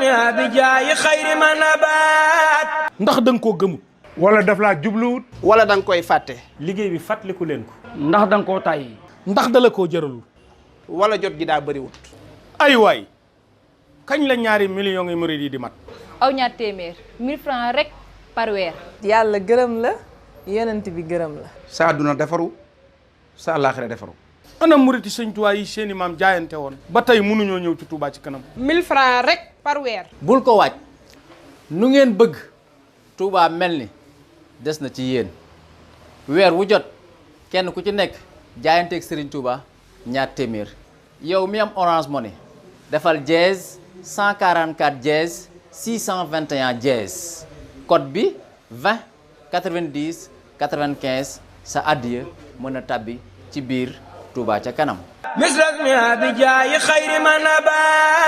misrasmiha bi jaayi xayri ma nabaat. ndax da nga koo gëmut. wala daf laa jubluwut. wala da nga koy fàtte. liggéey bi fàttaliku leen ko. ndax da nga koo tàyyi. ndax dala koo jëralul. wala jot gi daa bëriwut. ay waay kañ la ñaari millions yi murid yi di mat. aw ñaar téeméer 1000 francs rek par weer. yàlla gërëm la yonent bi gërëm la. sa àdduna defaru sa àllaaxira defaru. ana muriti sëñ Tuubaa yi seeni maam jaayante woon. ba tey mënuñoo ñëw ci Touba ci kanam. 1000 francs rek par weer. bul ko waaj nu ngeen bëgg Touba mel ni des na ci yéen weer wu jot kenn ku ci nekk jaayanteeg Serigne Touba ñaar téeméer yow mi am Orange Money defal dièse 144 dièse 621 dièse code bi 20 90 95 sa addiya mën a tàbbi ci biir Touba ca kanam. misrasmiha bi jaayi xayri ma nabaat.